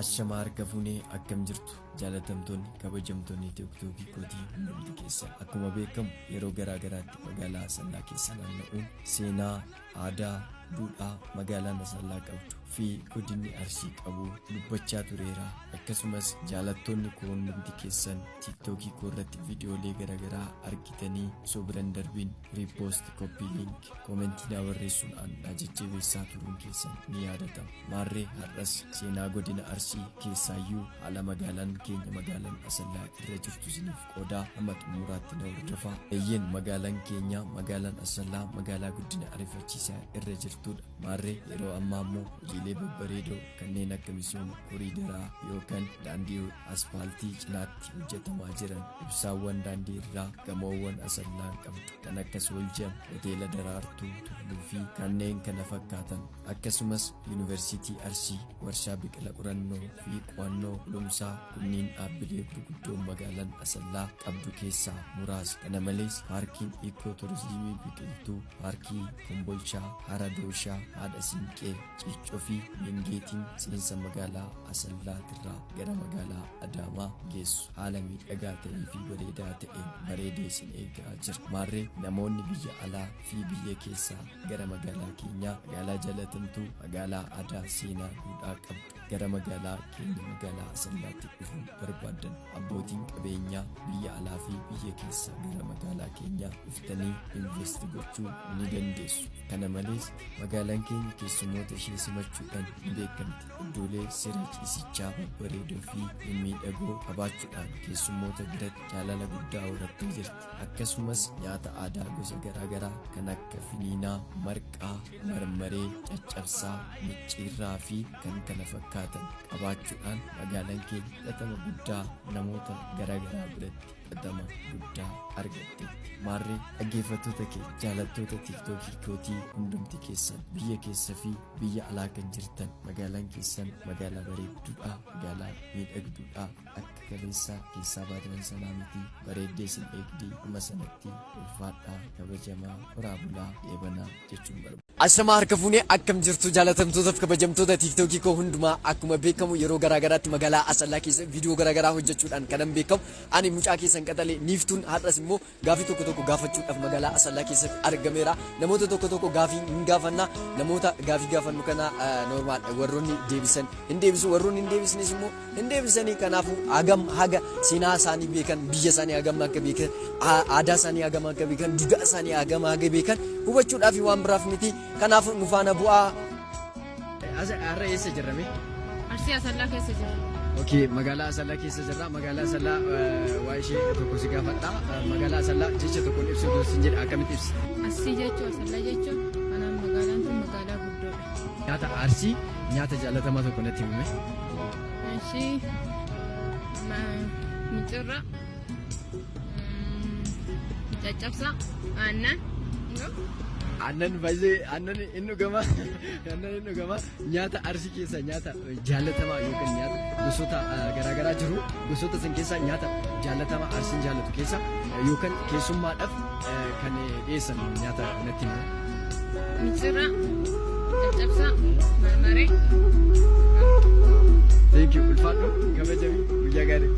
Ashamaa harka fuunee, akkam jirtu jaalatamtoonni, kabajamtoonni TikTokii kootii hundumti keessa? Akkuma beekamu yeroo garaa garaatti magaalaa Asallaa keessa naanna'uun seenaa, aadaa, duudhaa magaalaan Asallaa qabdu fi godinni Arsii qabu dubbachaa tureera. Akkasumas jaalattoonni koo hundumti keessan TikTokii koo irratti viidiyoolee garaagaraa argitanii osoo biran darbiin repost, copy link, commentii naa barreessuudhaan na jajjabeessaa turuun keessan ni yaadatama. Maarree har'as seenaa godina Arsii keessaayyuu haala magaalaan keenya magaalaan Asallaa irra jirtu isiniif qoodaa, hamma xumuraatti na hordofaa. Eeyyeen, magaalaan keenya magaalaan Asallaa magaalaa guddina ariifachiisaa irra jirtudha. Maarree yeroo ammaa immoo hojiilee babbareedoo kanneen akka misooma koriidaraa yookaan daandii aspaaltii cinaatti hojjetamaa jiran, ibsaawwan daandii irraa, gamoowwan Asallaan qabdu kan akka Sooljam, Hoteela Daraartuu Tulluu fi kanneen kana fakkaatan, akkasumas Yuunivarsiitii Arsii, warshaa biqila qorannoo fi qo'annoo Kulumsaa, kunniin dhaabbilee gurguddoo magaalaan Asallaa qabdu keessaa muraasa. Kana malees paarkiin ikoo turizimii Biqiltuu, paarkii Kombolchaa, Hara Dooshaa, Haadha Siinqee, Ciiccoo fi Meengeetiin seensa magaalaa Asallaatirraa gara magaalaa Adaamaa geessu haala miidhagaa ta'ee fi bareedaa ta'een bareedee isin eegaa jira. Maarree namoonni biyya alaa fi biyya keessaa gara magaalaa keenyaa, magaalaa jaalatamtuu, magaalaa aadaa, seenaa, duudhaa qabdu, gara magaalaa keenya magaalaa Asallaatti dhufuu barbaadan, abbootiin qabeenyaa biyya alaa fi biyya keessaa gara magaalaa keenyaa dhuftanii invest gochuu ni dandeessu. Kana malees magaalaan keenya keessummoota ishee simachuudhaan ni beekamti. Iddoolee siree ciisichaa babbareedoo fi mimmiidhagoo qabaachuudhaan keessummoota biratti jaalala guddaa horattee jirti. Akkasumas nyaata aadaa gosa garaagaraa kan akka finiinaa, marqaa, marmaree, caccabsaa, micciirraa fi kan kana fakkaatan qabaachuudhaan magaalaan keenya fudhatama guddaa namoota garaagaraa biratti fudhatama guddaa argatteetti. Maarree dhaggeeffattoota kee, jaalattoota TikTokii kootii hundumti keessan, biyya keessa fi biyya alaa kan jirtan, magaalaan keessan magaalaa bareedduudha, magaalaa miidhagduudha. Akka kaleessaa keessaa baatan sanaa miti, bareeddee isin eegdii. Amma sanatti ulfaadhaa, kabajamaa, horaa bulaa, deebanaa jechuun barbaada. Ashamaa harka fuunee, akkam jirtu jaalatamtootaaf kabajamtoota TikTokii koo hundumaa? Akkuma beekamu yeroo garaagaraatti magaalaa Asallaa keessa viidiyoo garaagaraa hojjechuudhaan kanan beekamu ani mucaa keessan qaxalee Niiftuun har'as immoo gaafii tokko tokko gaafachuudhaaf magaalaa Asallaa keessatti argameera. Namoota tokko tokko gaafii hin gaafanna. Namoota gaafii gaafannu kana normal warroonni deebisan hin deebisu, warroonni hin deebisnes immoo hin deebisanii. Kanaafuu hagam haga seenaa isaanii beekan, biyya isaanii hagam akka beekan, aadaa isaanii hagam akka beekan, duudhaa isaanii hagam haga beekan hubachuudhaaf, waan biraaf miti. Kanaafuu nu faana bu'aa. Har'a eessa jirrame? Arsii Asallaa keessa jira. Okay, magaalaa Asallaa keessa jirra. Magaalaa Asallaa waa ishee tokko si gaafadha. Magaalaa Asallaa jecha tokkoon ibsuu osoo sin jedhe akkamitti ibsita? Arsii jechuun, Asallaa jechuun, kanaaf magaalaan tun magaalaa guddoodha. Nyaata Arsii, nyaata jaalatamaa tokko natti himi. Arsii micirra, caccabsaa, aannan. Aannan baay'ee, aannan hin dhugama. Aannan hin dhugama. Nyaata Arsii keessa nyaata jaalatamaa yookaan nyaata gosoota garaagaraa jiru. Gosoota san keessaa nyaata jaalatamaa Arsiin jaallatu keessa yookaan keessummaadhaaf kan dhiyeessan nyaata natti himi. Micirra, caccabsaa, marmaree. Thank you. Ulfaadhu, kabajami, guyyaa gaarii.